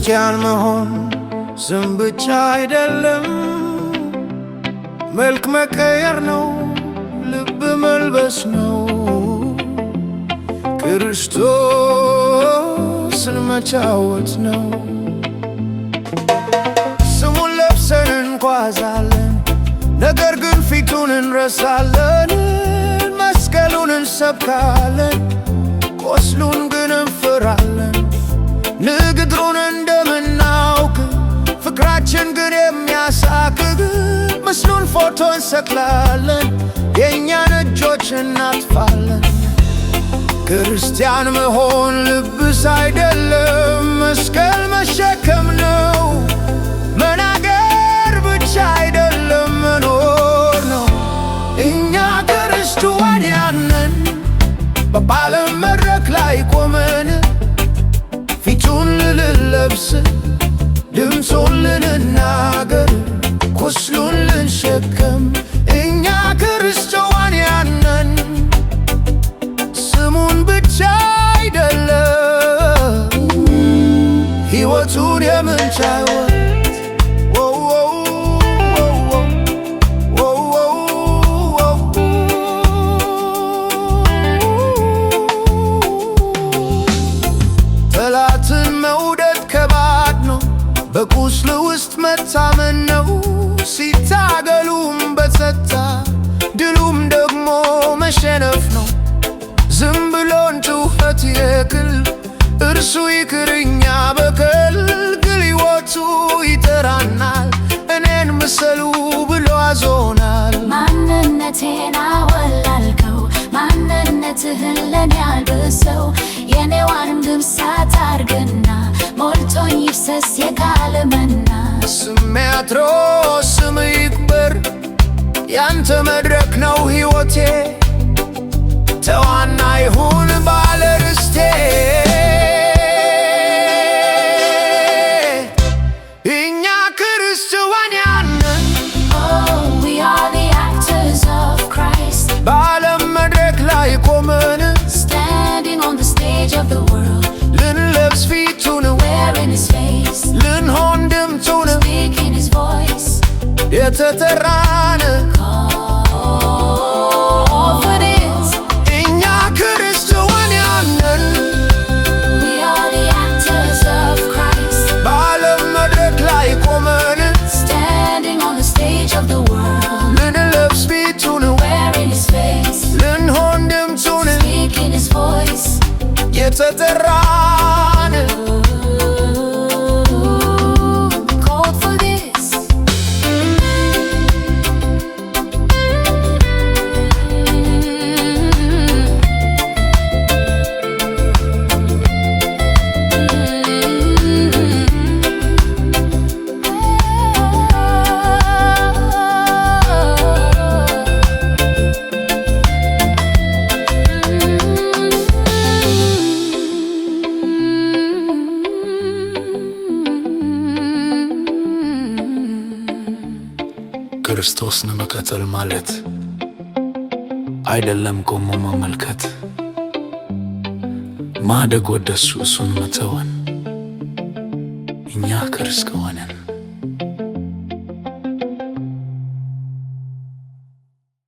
ክርስቲያን መሆን ስም ብቻ አይደለም፣ መልክ መቀየር ነው፣ ልብ መልበስ ነው። ክርስቶስን መጫወት ነው። ስሙን ለብሰን እንጓዛለን፣ ነገር ግን ፊቱን እንረሳለን። መስቀሉን እንሰብካለን፣ ቁስሉን ግን እንፈራለን። ንግግሩን እንደምናውቅ ፍቅራችን ግን የሚያሳቅቅ፣ ምስሉን ፎቶ እንሰቅላለን፣ የእኛን እጆች እናጥፋለን። ክርስቲያን መሆን ልብስ አይደለም፣ መስቀል መሸከም ነው። መናገር ብቻ አይደለም፣ መኖር ነው። እኛ ክርስቲያን ነን፣ በዓለም መድረክ ላይ ቆመን ፊቱን ልንለብስ፣ ድምፁን ልንናገር፣ ቁስሉን ልንሸከም። እኛ ክርስቲያን ነን፣ ስሙን ብቻ አይደለም፣ ሕይወቱን የምንጫወት። ዎ ዎ ዎ ዎ ዎ። ጠላትን መውደድ ከባድ ነው፣ በቁስል ውስጥ መታመን ነው። ሲታገሉም በጸጥታ፣ ድሉም ደግሞ መሸነፍ ነው። ዝም ብሎን ጩኸት የክል እርሱ ይቅርኛ በቀል፣ ግን ሕይወቱ ይጠራናል። እኔን ምሰሉ ብሎ አዞናል። ማንነቴን አወላልከው፣ ማንነትህን ለኔ አልብሰው። የኔዋን ግብሳት አርግና ሞልቶኝ ይፍሰስ የቃል መና። ስሜ አጥሮ ስም ይክበር፣ ያንተ መድረክ ነው ሕይወቴ። ተዋናይ ሁን ባለ ርስቴ። እኛ ክርስቲያን ነን። Oh, we are the actors of Christ, በዓለም መድረክ ላይ ቆመን standing on the stage of the world, ልንለብስ ፊቱን፣ wearing his face, ልንሆን ድምፁን፣ speaking his voice. የተጠራን። Called for this. እኛ ክርስቲያን ነን። We are the actors of Christ, በዓለም መድረክ ላይ ቆመን standing on the stage of the world, ልንለብስ ፊቱን፣ wearing his face, ልንሆን ድምፁን፣ speaking his voice. የተጠራን። Called for this. ክርስቶስን መከተል ማለት አይደለም ቆሞ መመልከት፣ ማደግ ወደሱ፣ እሱን መተወን። እኛ ክርስቲያን ነን።